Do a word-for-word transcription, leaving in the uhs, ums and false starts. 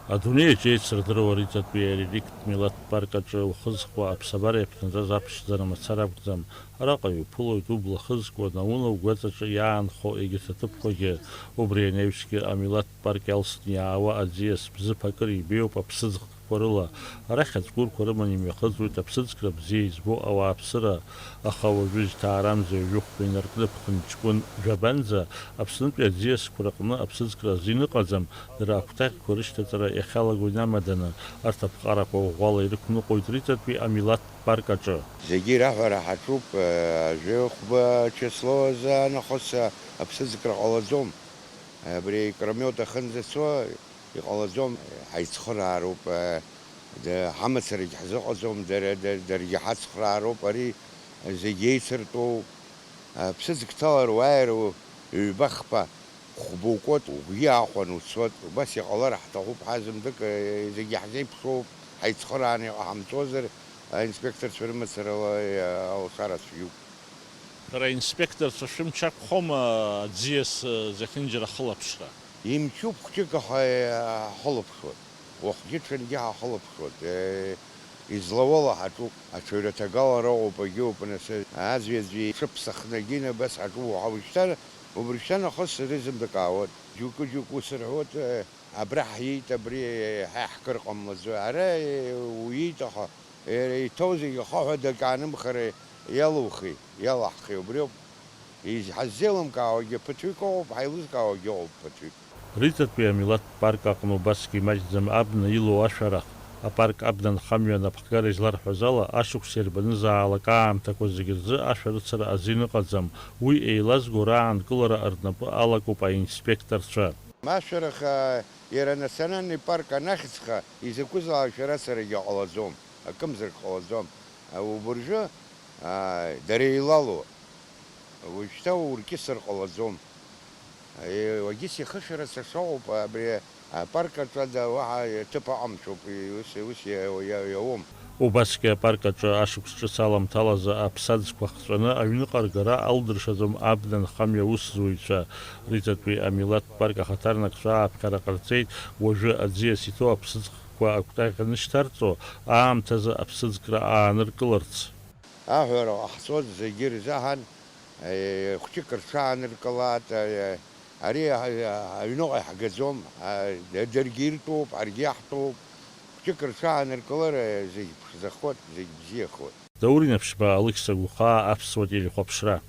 Адунеи аҿы еицырдыруа Риҵатәи ареликттә милаҭтә парк аҿы ухызхуа аԥсабара иаԥнаҵәаз аԥшӡара мацара акәӡам. Араҟа иуԥылоит убла хызкуа, наунагӡа угәаҵаҿы иаанхо егьырҭ аҭыԥқәагьы. Убри анаҩсгьы амилаҭтә парк иалсны иаауа аӡиас бзыԥ акыр ибеиоуп аԥсыӡкқәа рыла. Арахь ацгәырқәа рыманы имҩахыҵуеит аԥсыӡкра бзиа избо ауааԥсыра, аха уажәы жьҭаарамза ҩажәи хәба инаркны ԥхынҷкәын жәабанӡа Аԥснытәи аӡиасқәа рҟны аԥсыӡкра азин ыҟаӡам. Дара акәтаӷьқәа рышьҭаҵара иахьалаго инамаданы, арҭ аԥҟарақәа ӷәӷәала ирықәныҟәоит Риҵатәи амилаҭтә парк аҿы. Зегьы ираҳәара ҳаҿуп, э, жәохәба число азы аанахыс, э, аԥсыӡкра ҟалаӡом. Абри икромет ахынӡацо иҟалаӡом, ҳаицхыраароуп, э, д-, ҳамацарагь ҳзыҟаҵом, дара, дара, даргьы ҳацхраароуп, ари зегь еицыртәоу. Аԥсыӡк ҭалар уааир, ҩба-хԥа, хәба укуеит, угәгьы аахәаны уцоит, убас иҟалар ҳҭахуп, ҳазымдык, зегьы ҳзеиԥшроуп, ҳаицхырааны иҟаҳамҵозар, аинспекторцәа рымацарала алшара цәгьоуп. Шәара аинспекторцәа шәымч ақәхома аӡиас зехьынџьара ахылаԥшра? Имчуп хәҷык, аха ҳахылаԥшуеит. Уахгьы-ҽынгьы ҳахылаԥшуеит. Излауала ҳаҿуп. Аҽаҩраҭагалара ыҟоуп, агьоуп, нас, аӡәи-аӡәи шыԥсахнагьы абас ҳаҿуп. Уажәшьҭа, убыршьҭа нахыс рызынтәык аауеит. Џьоукы-џьоукы ус рҳәоит, абра ҳиит, абри ҳа иаҳкыр ҟамлаӡои. Ара уиит, аха иара иҭоу зегьы ахаҳә адак аанымхар иалухи, иалаҳхи, убриоуп. Из-, ҳаззеилымкаауагьы ԥыҭҩык ыҟоуп, ҳаилызкаауагьы ыҟоуп ԥыҭҩык. Риҵатәи амилаҭтә парк аҟны убасгьы имаҷӡам абна илоу ашәарах. Апарк абна анхамҩа анапхгара изларҳәаз ала, ашықәс иарбанызаалак аамҭақәа зегьы рзы ашәарыцара азин ыҟаӡам. Уи еилазго раанкылара рнапы алакуп аинспекторцәа. Ашәарах, а, иара анациональный парк анахьӡха изакәызаалак ашәарыцарагьы ҟалаӡом, акымзарак ҟалаӡом. А, убыржәы, а, дара еилалоуп. Уажәшьҭа уркьысыр ҟалаӡом. Е, уагьыс ихышәара сашоуп, абри апарк аҿы ада уаҳа ҭыԥ аҟамшәоуп, ус, ус иа-, иа-, иауам. Убасгьы апарк аҿы ашықәс ҿыц аламҭалазы аԥсаӡқәа хҵәаны аҩныҟа ргара алдыршаӡом абна анхамҩа аусзуҩцәа. Риҵатәи амилаҭтә парк ахаҭарнакцәа ааԥхьара ҟарҵеит, уажәы аӡиас иҭоу аԥсыӡкқәа акәтаӷь анышьҭарҵо аамҭазы аԥсыӡкра ааныркыларц. Аҳәара ҟаҳҵоит зегьы рзаҳан, е, хәҷык рҽааныркылааит, е, ари, а, а, аҩныҟа иаҳгаӡом, а, д-, даргьы иртәуп, ҳаргьы иаҳтәуп, хәҷык рҽааныркылар, е, зегь ԥшӡахоит, зегь бзиахоит. Даур Инаԥшьба, Алықьса Гәхаа, Аԥсуа телехәаԥшра.